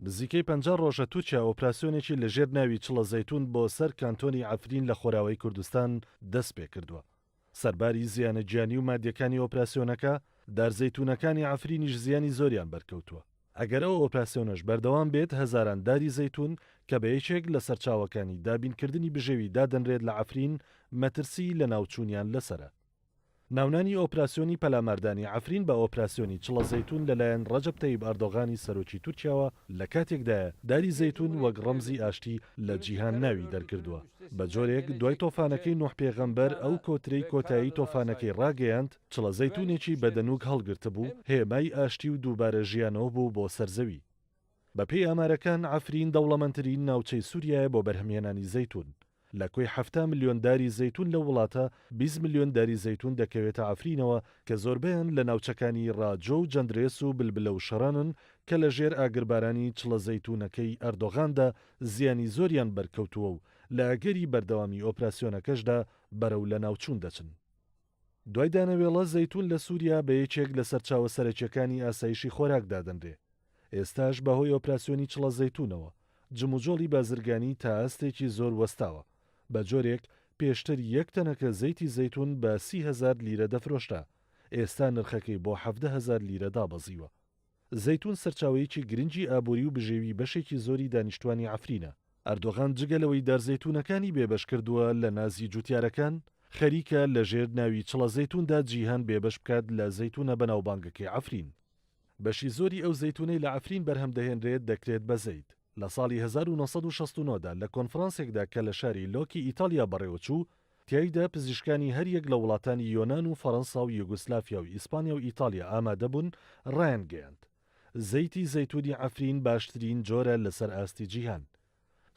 نزیکەی 50 ڕۆژە تورکیا ئۆپراسیۆنێکی لە ژێر ناوی چڵە زەیتون بۆ سەر کانتۆنی عەفرین لە خۆراوای کوردستان دەست پێکردووە. سەرباری زیانە گیانی و مادیەکانی ئۆپراسیۆنەکە، دار زەیتونەکانی عەفرینیش زیانی زۆریان بەرکەوتووە. ئەگەر ئەو ئۆپراسیۆنەش بەردەوام بێت هەزاران داری زەیتون کە بە یەکێک لە سەرچاوەکانی دابینکردنی بژێوی دادەنرێت لە عەفرین مەترسیی لەناوچوونیان لەسەرە. ناونانی ئۆپراسیۆنی پەلاماردانی عەفرین بە ئۆپراسیۆنی چڵە زەیتون لەلایەن ڕەجەب تەیب ئەردۆغانی سەرۆکی تورکیاوە لە کاتێکدایە داری زەیتون وەک ڕەمزی ئاشتی لە جیهان ناوی دەرکردووە بە جۆرێک دوای تۆفانەکەی نوح پێغەمبەر ئەو کۆترەی کۆتایی تۆفانەکەی ڕاگەیاند چڵە زەیتونێکی بە دەنوک هەڵگرتبوو هێمای ئاشتی و دووبارە ژیانەوە بوو بۆ سەر زەوی. بەپێی ئامارەکان عەفرین دەوڵەمەندترین ناوچەی سوریایە بۆ بەرهەمهێنانی زەیتون. لە کۆی 70 ملیۆن داری زەیتون لەو وڵاتە، 20 ملیۆن داری زەیتون دەکەوێتە عەفرینەوە کە زۆربەیان لە ناوچەکانی ڕاجۆ و جەندرێس و بلبلە و شەڕانن کە لە ژێر ئاگربارانی چڵە زەیتونەکەی ئەردۆغاندا زیانی زۆریان بەرکەوتووە و لە ئەگەری بەردەوامی ئۆپراسیۆنەکەشدا بەرەو لەناوچوون دەچن. دوای دانەوێڵە، زەیتون لە سوریا بە یەکێک لە سەرچاوە سەرەکییەکانی ئاسایشی خۆراک دادەنرێ. ئێستاش بەهۆی ئۆپراسیۆنی چڵە زەیتونەوە، جموجۆڵی بازرگانی تا ئاستێکی زۆر وەستاوە، بە جۆرێک پێشتر یەک تەنەکە زەیتی زەیتون بە 30 هەزار لیرە دەفرۆشرا، ئێستا نرخەکەی بۆ 17 هەزار لیرە دابەزیوە. زەیتون سەرچاوەیەکی گرنگی ئابووری و بژێوی بەشێکی زۆری دانیشتوانی عەفرینە. ئەردۆغان جگە لەوەی دارزەیتونەکانی بێبەش کردووە لە نازی جوتیارەکان، خەریکە لەژێر ناوی چڵە زەیتوندا جیهان بێبەش بکات لە زەیتونە بەناوبانگەکەی عەفرین. بەشی زۆری ئەو زەیتونەی لە عەفرین بەرهەم دەهێنرێت دەکرێت بە زەیت. لە ساڵی 1969 دا لە کۆنفرانسێکدا کە لە شاری لۆکی ئیتاڵیا بەڕێوەچوو، تیایدا پزیشکانی هەریەک لە وڵاتانی یۆنان و فەرەنسا و یوگۆسلافیا و ئیسپانیا و ئیتاڵیا ئامادەبوون، ڕایانگەیاند، زەیتی زەیتونی عەفرین باشترین جۆرە لەسەر ئاستی جیهان.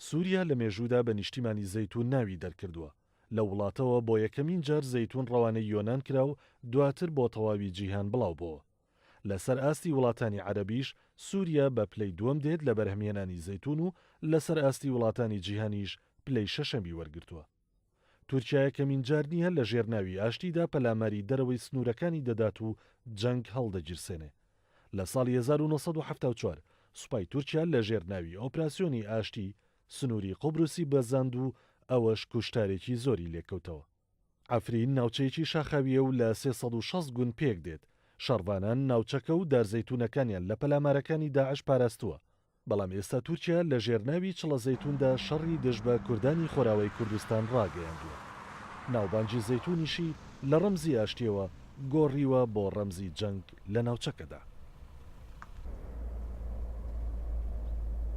سوریا لە مێژوودا بە نیشتیمانی زەیتون ناوی دەرکردووە. لەو وڵاتەوە بۆ یەکەمین جار زەیتون ڕەوانەی یۆنان کرا و دواتر بۆ تەواوی جیهان بڵاوبۆوە. لەسەر ئاستی وڵاتانی عەرەبیش سوریا بە پلەی دووەم دێت لە بەرهەمهێنانی زەیتون و لەسەر ئاستی وڵاتانی جیهانیش پلەی شەشەمی وەرگرتووە. تورکیا یەکەمین جار نییە لە ژێر ناوی ئاشتیدا پەلاماری دەرەوەی سنوورەکانی دەدات و جەنگ هەڵدەگیرسێنێ. لە ساڵی 1974 سوپای تورکیا لە ژێر ناوی ئۆپراسیۆنی ئاشتی سنووری قوبرسی بەزاند و ئەوەش کوشتارێکی زۆری لێکەوتەوە. عەفرین ناوچەیەکی شاخاوییە و لە 360 گوند پێکدێت، شەڕڤانان ناوچەکە و دارزەیتوونەکانیان لە پەلامارەکانی داعش پاراستووە، بەڵام ئێستا تورکیا لە ژێر ناوی چڵە زەیتوندا شەڕی دژ بە کوردانی خۆراوای کوردستان ڕاگەیاندووە. ناوبانگی زەیتونیشی لە ڕەمزی ئاشتیەوە گۆڕیوە بۆ ڕەمزی جەنگ لە ناوچەکەدا.